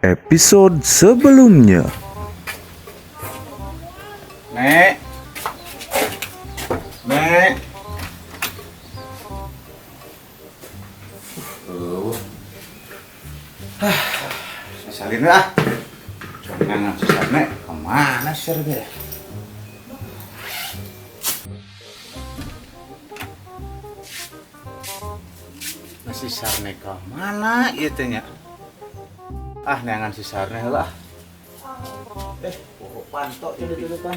Episode sebelumnya. Nek. Nek. Hah, salin ah. Jangan sesat nek. Kemana sih dia? Nah, si Sarne kemana ieu teh nya? Ah, neangan si Sarne heula ah. Pokok pantok jadi depan.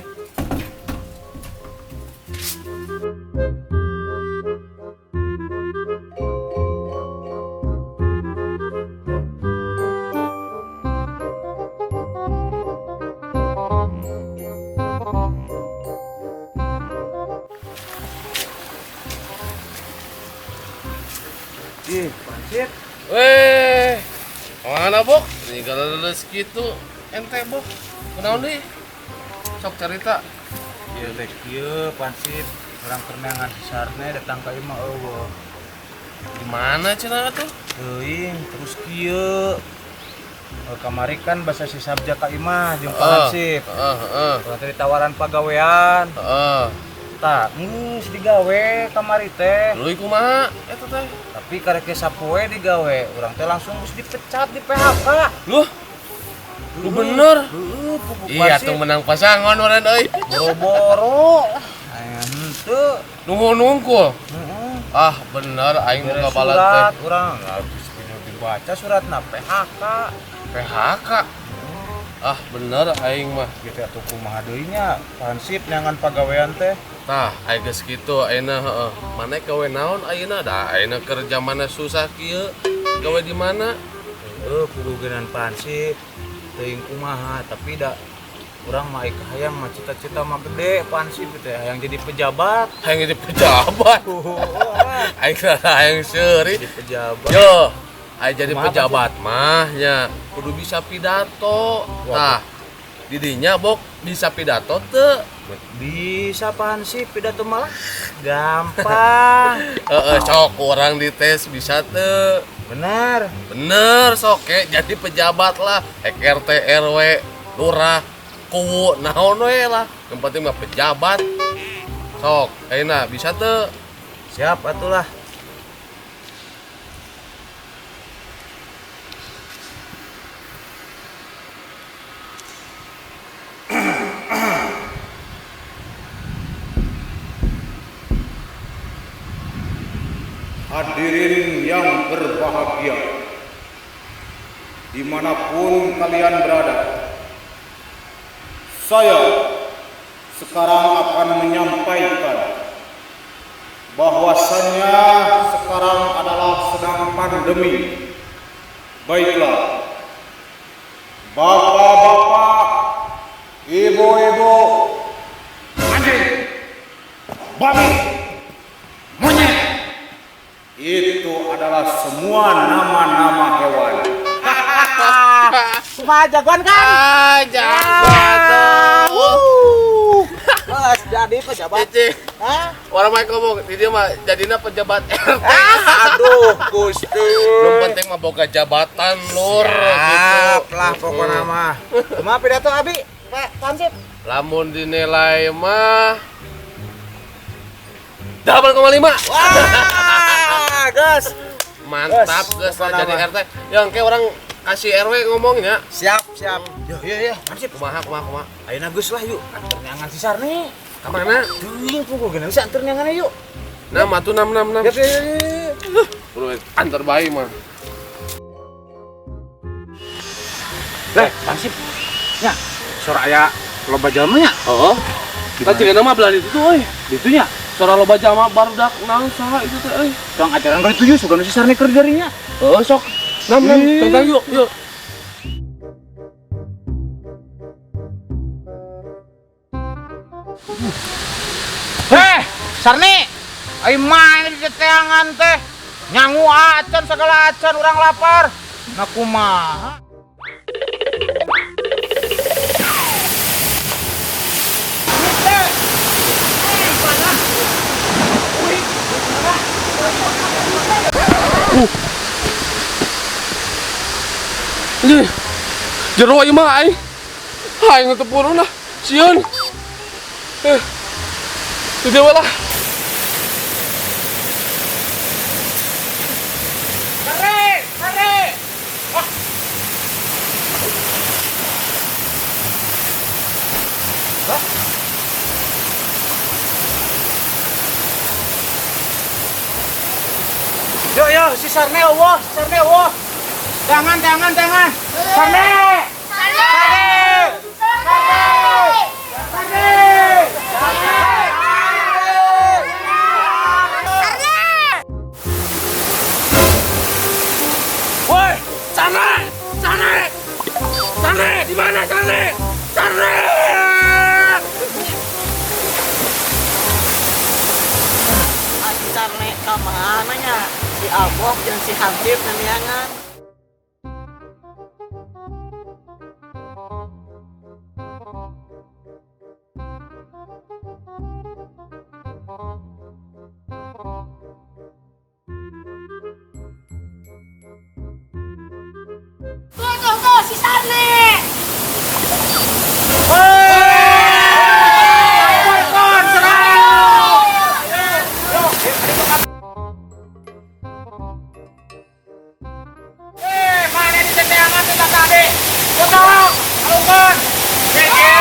Ih, pancit. Weh, mana bok? Ini kalau lulus gitu, ente bok. Kunaon deui? Sok cerita. Ieu teh kieu pancit, urang keur neangan si Sarne datang ka imah eueuh. Di mana cenah atuh? Teuing, terus kieu. Kamari kan basa si Sabja ka imah jeung Pak Hansip. Heeh, heeh. Urang teh ditawaran pagawean. Heeh. Tah, geus digawe kamari teh. Leuy kumaha eta teh? Tapi karek sapoe digawe, urang teh langsung geus dipecat di PHK. Loh, lu bener. Heeh, pupuk Iya tuh menang pasangan urang euy. Boro-boro. Aya henteu. Nuhun nungkul. Heeh. Ah, bener aing Beres boga balat surat teh. urang habis dibaca suratna PHK. PHK. Ah, bener aing mah. Gitu atuh kumaha deui nya, Hansip neangan pagawean teh. Tah, aing geus kitu ayeuna heeh. Maneh gawe naon ayeuna? Da ayeuna kerja mana susah kieu. Gawe di mana? Heuh, kugugenan Hansip. Teuing kumaha, tapi da urang mah hayang mah cita-cita mah gede Hansip teh, hayang jadi pejabat. Hayang jadi pejabat. Aing hayang seuri. Jadi pejabat. Yo, aing jadi Kumaha, pejabat mah nya kudu bisa pidato. Tah, didinya bok bisa pidato teu? Bisa Hansip pidato malah gampang. Heeh, sok urang dites bisa teu? Benar. Bener sok ke jadi pejabat lah, RT RW, lurah, kuwu, naon we lah. Yang penting mah pejabat. Sok, ayeuna bisa teu? Siap atulah. Hadirin yang berbahagia, dimanapun kalian berada, saya sekarang akan menyampaikan bahwasannya sekarang adalah sedang pandemi. Baiklah, bapak-bapak, ibu-ibu, anjing, babi, monyet, itu adalah semua nama-nama hewan. Kumaha jagoan kan? Ah, jagoan tuh. Mas jadi pejabat. Cici, Hah? orang mah ngomong di dia mah jadinya pejabat RT. Aduh, Gusti. Belum penting mah boga jabatan lur Siap gitu. lah pokoknya mah. Kumaha pidato Abi? Pak Hansip. Lamun dinilai mah 8,5. Wah, gas. Mantap geus lah pokokna jadi mah. RT. Yang kayak orang kasih RW ngomongnya. Siap, siap. Yo, yo, yo, Hansip. Kumaha kumaha kumaha. Ayeuna geus lah yuk, anter neangan si Sarni. Ka mana? Teuing pukul geuna bisa anter neangan yuk. Nah, matu 6 6 6. Yuk, yuk, yuk. Bro, antar bayi mah. Eh, Hansip. Ya, sora aya loba jalma nya. Oh. Tah cigana mah belah ditu tuh euy. Ditu nya. Sora loba jalma barudak naon saha itu teh euy. Tong ajaran kali tujuh sugan si Sarni keur darinya. Heeh, sok. 6 6 tentang yuk, yuk. Heh, Sarni. Ai main di teangan teh. Nyangu acan segala acan urang lapar. Nah kumaha? Anjing. Jero ieu mah aing. Aing teu purun lah. Sieun. Eh. Di dieu lah. Sare, sare. Wah. Hah? Yo yo, si Sarne euweuh, si Sarne euweuh. Tangan, tangan, tangan. Sarne. Sarne. Sarne. Sarne. Sarne. Sarne! Woi, Sarne! Sarne! Sarne, di mana Sarne? Sarne! Ah, si Sarne ka mana nya? Si Abok jeung si Hansip namiangan. Tuh, tuh, tuh, si Sarne! Kon, serang. Eh, mana di teteangan kita tadi? Potong, alungkeun. Hiji,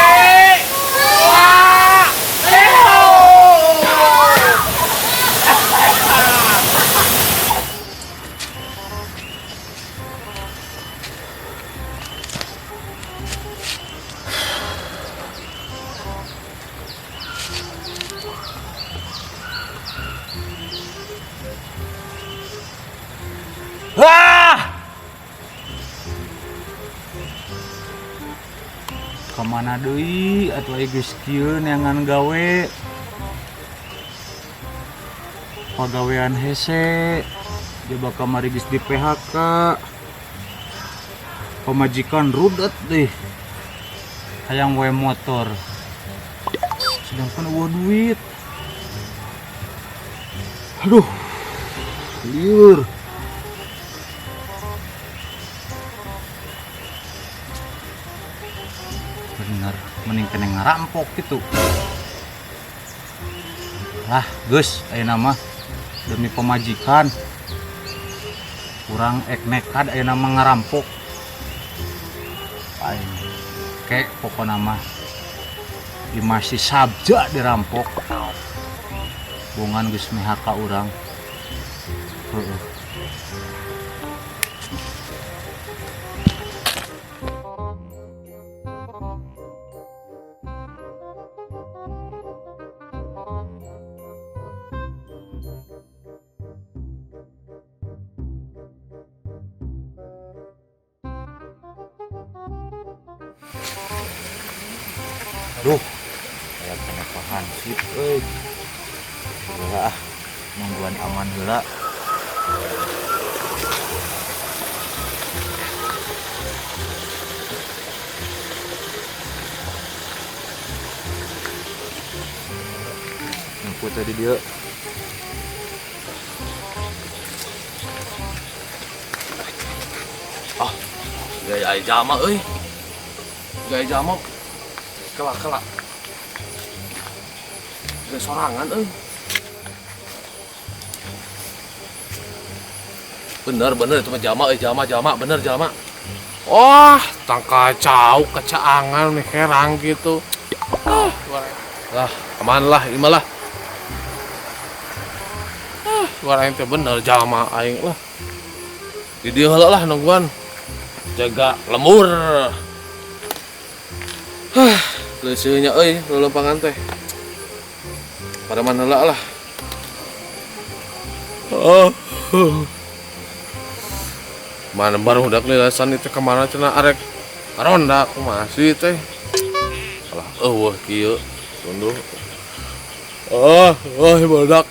dua, tilu. Wah! Kamana deui atuh aya geus kieu neangan gawe. Pagawean hese, coba kamari geus di PHK. Pamajikan rudet deh. Hayang we motor. Sedangkan euweuh duit. Aduh. Lieur. Bener, mending kena ngerampok gitu. Lah, geus ayeuna mah demi pemajikan. Kurang ek nekad ayeuna mah ngerampok. Aing kek pokona mah di masih sabja dirampok. Bongan geus mehaka urang. Heeh. Aduh, kayak kena hansip euy. Heula ah, nungguan aman heula. Ngumpul tadi dia. Ah, gaya jama euy. Gaya jama kelak-kelak. Gaya sorangan euy. Bener, bener itu mah jama euy, jama, jama, bener jama. Wah, tangka cau kecaangan nih herang gitu. Ah, lah, aman lah, ini lah. Ah, suara aing teh bener jama aing lah. Di dieu heula lah nungguan. Jaga lemur. Hah, leuseurnya euy, lelempangan teh. Pada mana heula lah. Oh. Mana baru udah kelilasan itu kemana cenah arek ronda kumaha sih teh. Alah eueuh kieu tunduh. Oh, oh barudak.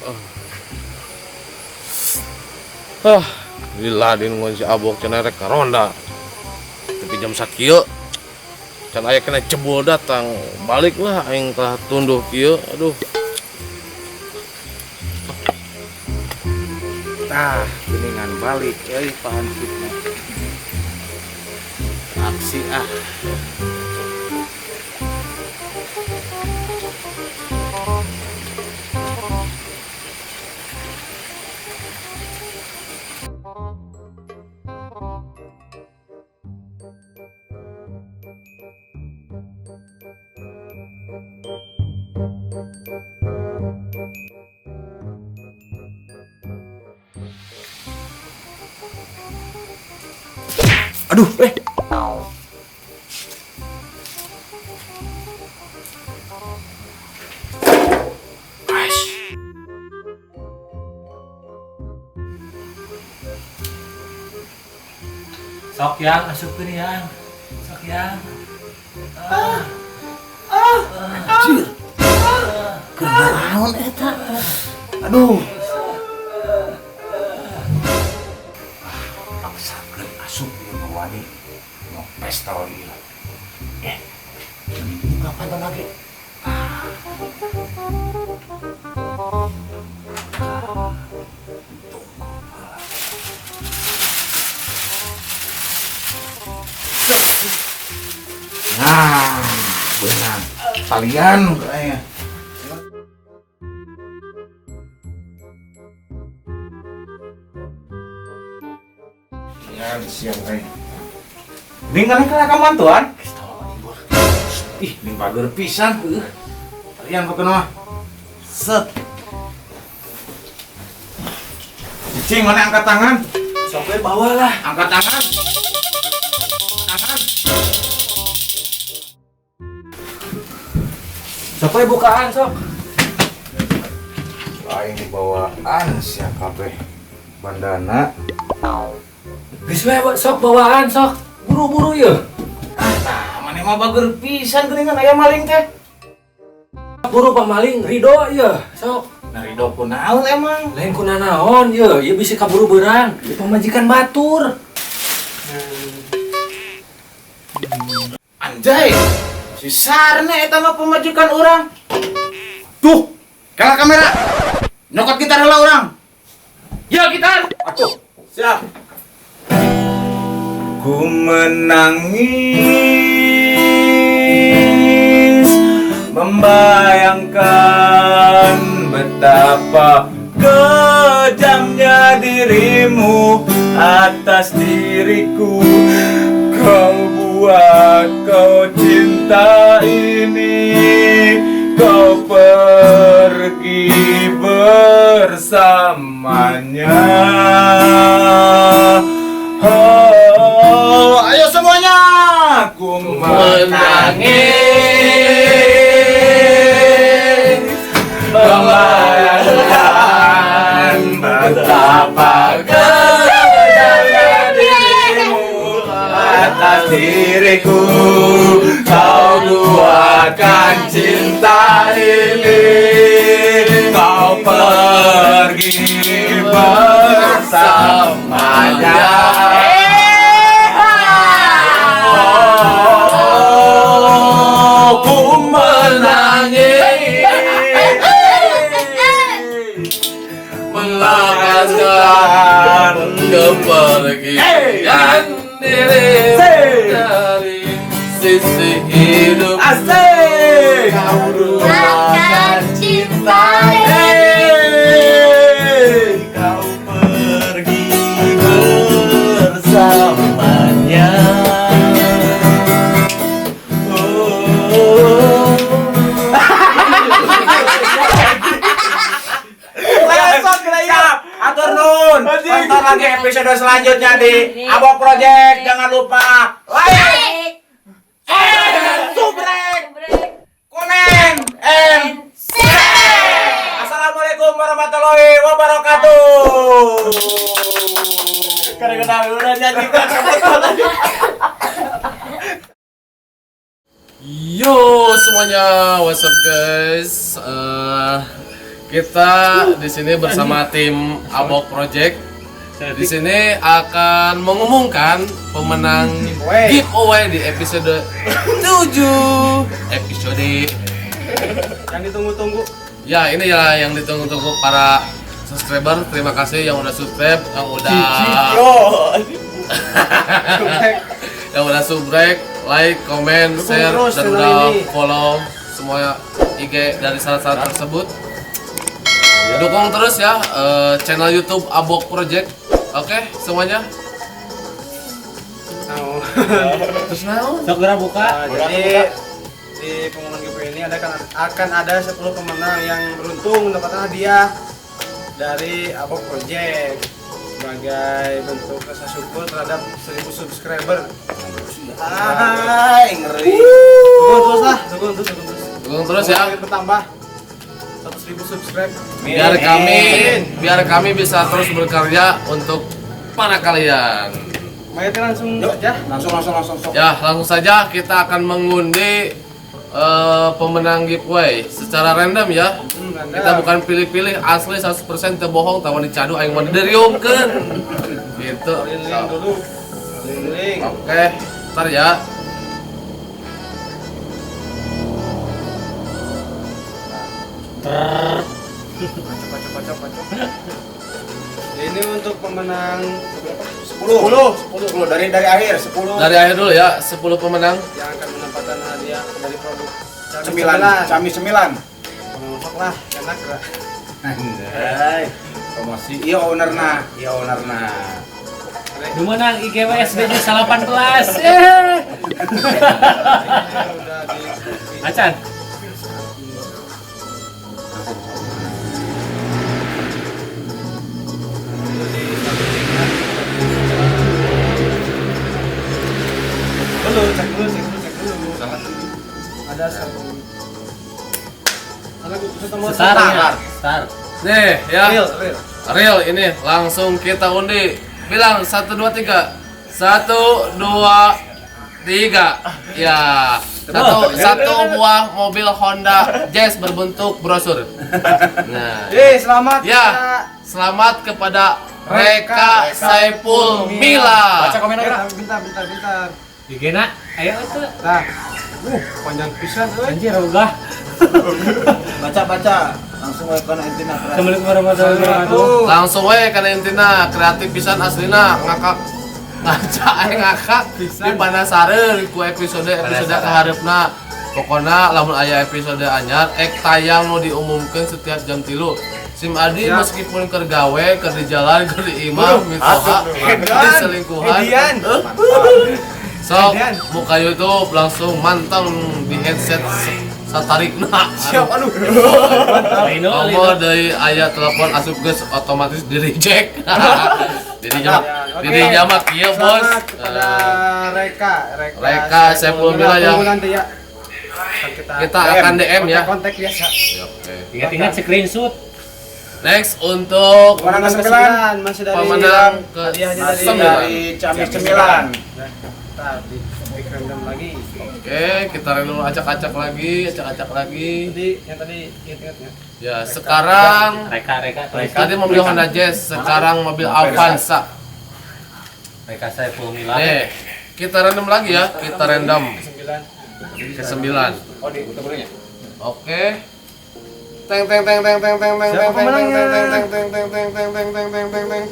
Ah, lila di nungguan si Abok cenah rek ronda. Tapi jam sakieu can aya kena jebol datang, baliklah aing tah tunduh kieu. Aduh. Tah, geningan balik euy pahansipna. Aksi ah. Aduh, eh. Guys. Sok yang asupkeun yang. Sok yang. Anjir. Kunaon eta? Aduh. Ah, paksakeun asup ieu mah wani. Mau pesta ieu. Eh, buka panto lagi. Ah. Nah, benar. Talian kayaknya. Ya, siap kayak. Ning kalian kalian kamu tuan? Ih, ning pager pisan heuh. Talian pokoknya mah. Set. Cing, mana angkat tangan? Sok we bawa lah. Angkat tangan. Tangan. Sok we bukaan sok. Aing dibawaan sia kabeh bandana. Geus we sok bawaan sok. Buru-buru yeuh. Ah, mana mah bager pisan geuningan aya maling teh. Buru pamaling Ridho yeuh. Sok. Nah, Ridho kunaon emang? Lain kunanaon yeuh, ieu bisi kaburu beurang. Ieu pamajikan batur. Anjay, si Sarne eta mah pemajikan urang. Tuh, kalah kamera. Nyokot gitar heula urang. Ya gitar. Atuh, siap. Ku menangis membayangkan betapa kejamnya dirimu atas diriku. Kau buat kau cinta ini, kau pergi bersamanya. Oh, ayo semuanya, ku menangis membayangkan betapa kejamnya dirimu atas diriku. Kau duakan cinta ini, kau pergi bersamanya. Oh, ku menangis Melepaskan kepergian diri dari sisi hidup. Asik. Kau Akan cinta Hey, kau pergi bersamanya. Oh. Siap, atur nun. Tonton lagi episode selanjutnya di Abok Project. Jangan lupa like, subscribe, komen, and share. Assalamualaikum warahmatullahi wabarakatuh. Kadang-kadang udah nyanyi. Yo semuanya, what's up guys? Kita di sini bersama tim Abok Project. Di sini akan mengumumkan pemenang giveaway di episode 7. Episode Yang ditunggu-tunggu. Ya, ini ya yang ditunggu-tunggu para subscriber. Terima kasih yang udah subscribe, yang udah Yang udah subrek, like, komen, share, terus dan channel udah ini. follow semua IG dari syarat-syarat tersebut. Dukung terus ya channel YouTube Abok Project. Oke, semuanya. Terus naon? Sok geura buka. Nah, jadi di pengumuman giveaway ini ada akan ada 10 pemenang yang beruntung mendapatkan hadiah dari Abok Project sebagai bentuk rasa syukur terhadap 1000 subscriber. Hai, ngeri. Dukung terus lah, dukung terus, dukung terus. Dukung terus ya. Makin bertambah 100.000 subscribe. Biar kami bisa terus berkarya untuk para kalian. Mari kita langsung saja. Langsung langsung langsung sok. Ya, langsung saja kita akan mengundi pemenang giveaway secara random ya. Random. Kita bukan pilih-pilih, asli 100% terbohong, tawan dicadu aing mah dideriungkeun. Gitu. Link dulu. Link. Oke, ntar ya. Pacok pacok pacok pacok. Ini untuk pemenang berapa? 10. 10 dari akhir 10. Dari akhir dulu ya, 10 pemenang. Yang akan mendapatkan hadiah dari produk 9, cami 9. Sok lah, enak lah. Anjay. Promosi. Iya ownerna, iya ownerna. Nu menang IGWS BJ 18. Udah di Acan. Dulu, cek dulu, cek dulu, cek dulu. Ada satu. Ada ketemu Star ya. Star. Nih ya. Real, real. Real ini langsung kita undi. Bilang 1 2 3. 1 2 3. Ya. Satu buah mobil Honda Jazz berbentuk brosur. Nah. Selamat. Ya. Selamat kepada Reka Saipul Mila. Baca komen aja. Bentar, bentar, bentar. Digena, ayo atuh. Nah. Panjang pisan euy. Anjir ogah. Baca-baca. Langsung we kana intina. Assalamualaikum warahmatullahi wabarakatuh. Langsung we kana intina kreatif pisan aslina ngakak ngaca ngakak di panasareun ku episode episode kahareupna. Pokona lamun aya episode anyar ek tayang nu diumumkeun setiap jam 3. Sim Adi meskipun keur gawe, keur di jalan, keur di imah, mitoha, di selingkuhan. Sok buka YouTube langsung manteng di headset satarikna. Siap aduh. Nomor dari ayah telepon asup geus otomatis di reject. Jadi nyamak ieu bos. Selamat kepada Reka, Reka Saipul Mila ya. Nanti ya. Kita akan DM ya. Kontak biasa. Oke. Ingat-ingat screenshot. Next untuk pemenang ke-9 masih dari pemenang hadiahnya dari Cami 9. Kita di random lagi. Oke, kita random acak-acak lagi, acak-acak lagi. Jadi yang tadi ingat-ingat ya. Ya, sekarang Reka. Tadi mobil Honda Jazz, sekarang mobil Avanza. Reka Saipul Mila. Nih, kita random lagi ya, kita random Ke-9. ke-9. Oh, di utamanya. Oke. Teng teng teng teng teng teng teng teng teng teng teng teng teng teng teng teng teng teng teng teng.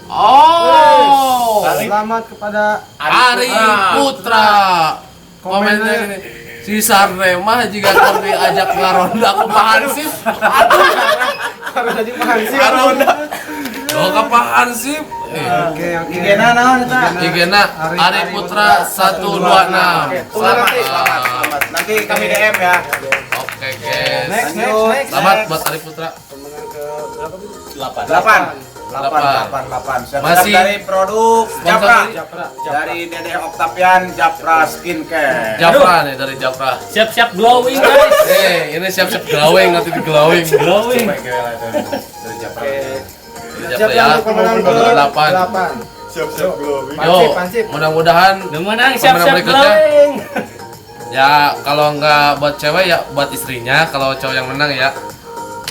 Oh. Selamat kepada Ari Putra. Komennya ini. Si Sarne mah jika keur diajak ngaronda ku Pak Hansip. Aduh, Karena tadi Pak Hansip. ngaronda. Oh, ke Pak Hansip. Oke, oke. IG-na naon eta? IG-na Ari Putra 126. Selamat, selamat, selamat. Nanti kami DM ya. Oke, guys. Next, next, next. Selamat buat Ari Putra. Pemenang ke berapa? 8. 8 8 8. Masih dari produk Japra. Japra. Dari Dede Octavian Japra Skincare. Japra nih, dari Japra. Siap-siap glowing guys. Ini siap-siap glowing, nanti di glowing. Glowing. Dari Japra. Oke. Dari Japra ya. Pemenang ke 8. 8. Siap-siap glowing. Yo, mudah-mudahan Menang siap-siap berikutnya. glowing. Ya, kalau nggak buat cewek ya buat istrinya, kalau cowok yang menang ya.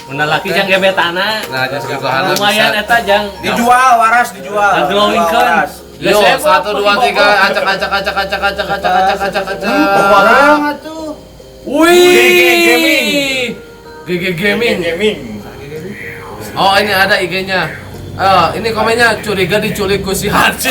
Mun laki jang gebetana. Nah, jangan segitu Lumayan eta jang Dijual waras dijual. glowing kan. Yo, 1 2 3 acak acak acak acak acak acak acak acak acak. Orang atuh. Wih. GG Gaming. Gaming. Oh, ini ada IG-nya. Ini komennya curiga diculik ku si Hansip.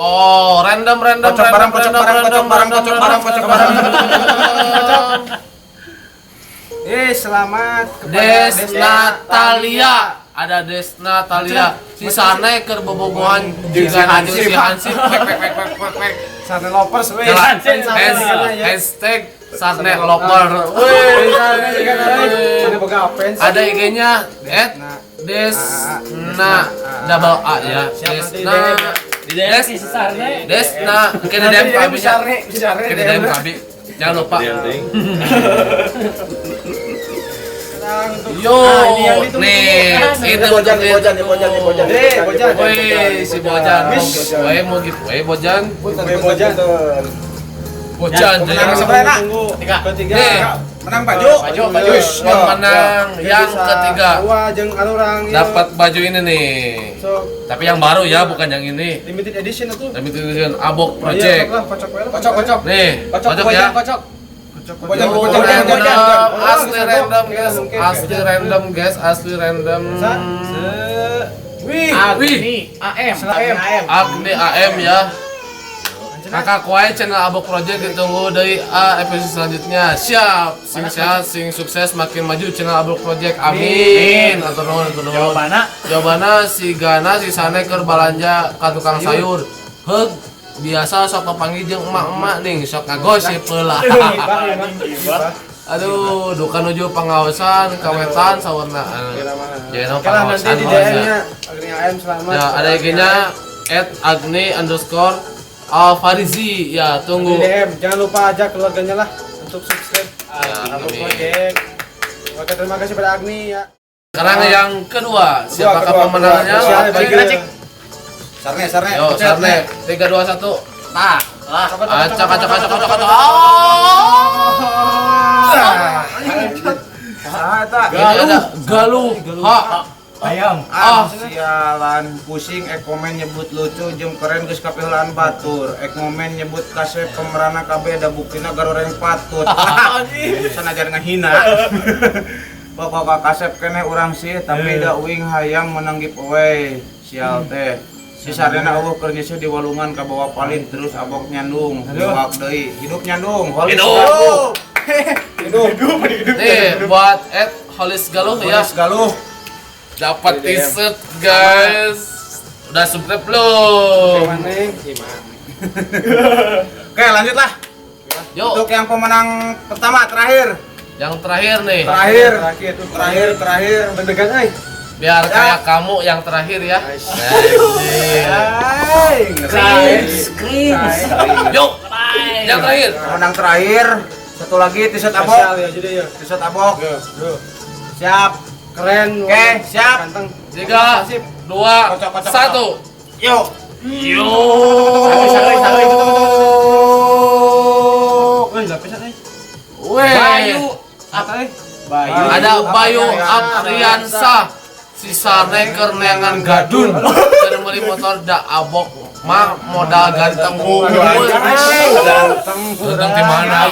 Oh, random random Kocok random bareng, kocok random bareng, random kocok bareng, random kocok bareng, random, kocok bareng. random. Selamat kepada Desnatalia. Ada Desnatalia. Si Sarne keur bobogohan jeung si Hansip. Pek pek pek pek pek pek. Sarne lovers weh. Jalan. Sarne Hashtag Sarne lover. Wih. Sarne juga ada boga fans. Ada IG-nya @desna double A ya. Desna Des Desna ke DM kami ya. Ke DM kami. Jangan lupa. Yo, nih, itu Bojan, Bojan, Bojan, Bojan. Bojan. Woi, si Bojan. Woi, mau giveaway Bojan. Bojan. Bojan. Pemenang seberapa? Ketiga. Nih, Menang baju. Baju. Pemenang yang ketiga. Wah, jeung arurang dapat baju ini nih. So, tapi yang baru ya, bukan yang ini. Limited edition itu. Limited edition Abok Project. Kocok Kocok, kocok. Nih, kocok ya. Kocok. Bojan, Yo, bojan, bojan, bojan. Asli random guys, asli random guys, asli random. Wih, Wih, AM. AM. Agni AM ya. Kakak Kuai channel Abok Project ditunggu dari episode selanjutnya. Siap, sing sehat, sing sukses, makin maju channel Abok Project. Amin. Atur nuhun, atur nuhun. Jawabanna Jawabanna si Gana si Sane keur balanja ka tukang sayur. Heug, biasa sok papanggih jeung emak-emak nih, sok ngagosip heula. Aduh, duka nuju pangaosan, kawetan sawarna. Jadi Oke lah, nanti di DM-nya Agni AM selamat. Ya, ada IG-nya @agni_alfarizi. Ya, tunggu. Di DM, jangan lupa ajak keluarganya lah untuk subscribe. Ya, Abok amin. Project. Oke, terima kasih pada Agni ya. Sekarang yang kedua, siapakah pemenangnya? Sarne, Sarne. Yo, Sarne. 3 2 1. Tah, lah. Acak acak acak acak acak. Ini ada Galuh H. Ayam. Ah, sialan, pusing ek komen nyebut lucu jeung keren geus kapiheulaan batur. Ek momen nyebut kasep pemerana kabeh da buktina garoreng patut. Sanajan ngahina. Pokok kasep keneh urang sih, tapi da uing hayang menang giveaway. Sial teh. Si Sarena eueuh keur nyeuseut di walungan ka bawah palin terus abok nyandung. Hidup deui, hidup nyandung. Holis Hidup. Hidup. Nih, buat @holisgaluh ya. Holis Galuh. Dapat t-shirt guys. Udah subscribe belum? Gimana? Oke, lanjutlah. Yuk, Untuk yang pemenang pertama terakhir. yang terakhir nih. Terakhir. Terakhir. Deg-degan euy. Biar kayak kamu yang terakhir ya. Cringe. Yuk, yang terakhir. Pemenang terakhir, satu lagi t-shirt abok. Spesial ya jadi ya. T-shirt abok. Siap. Keren. Oke, siap. Ganteng. 3 2 1. Yuk. Yo. Wih, lapisan euy. Weh. Bayu. Bayu. Ada Bayu Apriansa. Si Sarne keur neangan gadun. Keur meuli motor da abok mah modal ganteng. Ganteng. Ganteng di mana?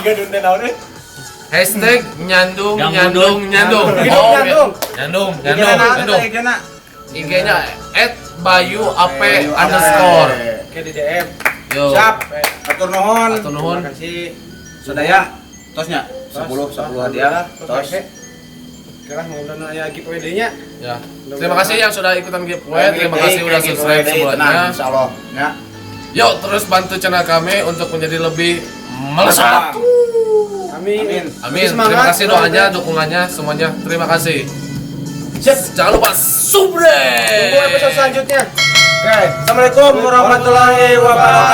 Hashtag nyandung nyandung nyandung. Hidup nyandung. Nyandung nyandung nyandung. IG-nya @bayuap_. Oke, di DM. Yo. Siap. Atur nuhun. Atur nuhun. Terima kasih. Sadaya tosnya 10 hadiah. Tos. Oke lah, mudah-mudahan aya giveaway deui-nya. Ya. Terima kasih yang sudah ikutan giveaway, terima kasih udah subscribe semuanya. Insyaallah. Ya. Yuk terus bantu channel kami untuk menjadi lebih melesat. Amin. Amin. Terima kasih doanya, dukungannya semuanya. Terima kasih. Jangan lupa subscribe. Tunggu episode selanjutnya. Oke, Assalamualaikum warahmatullahi wabarakatuh.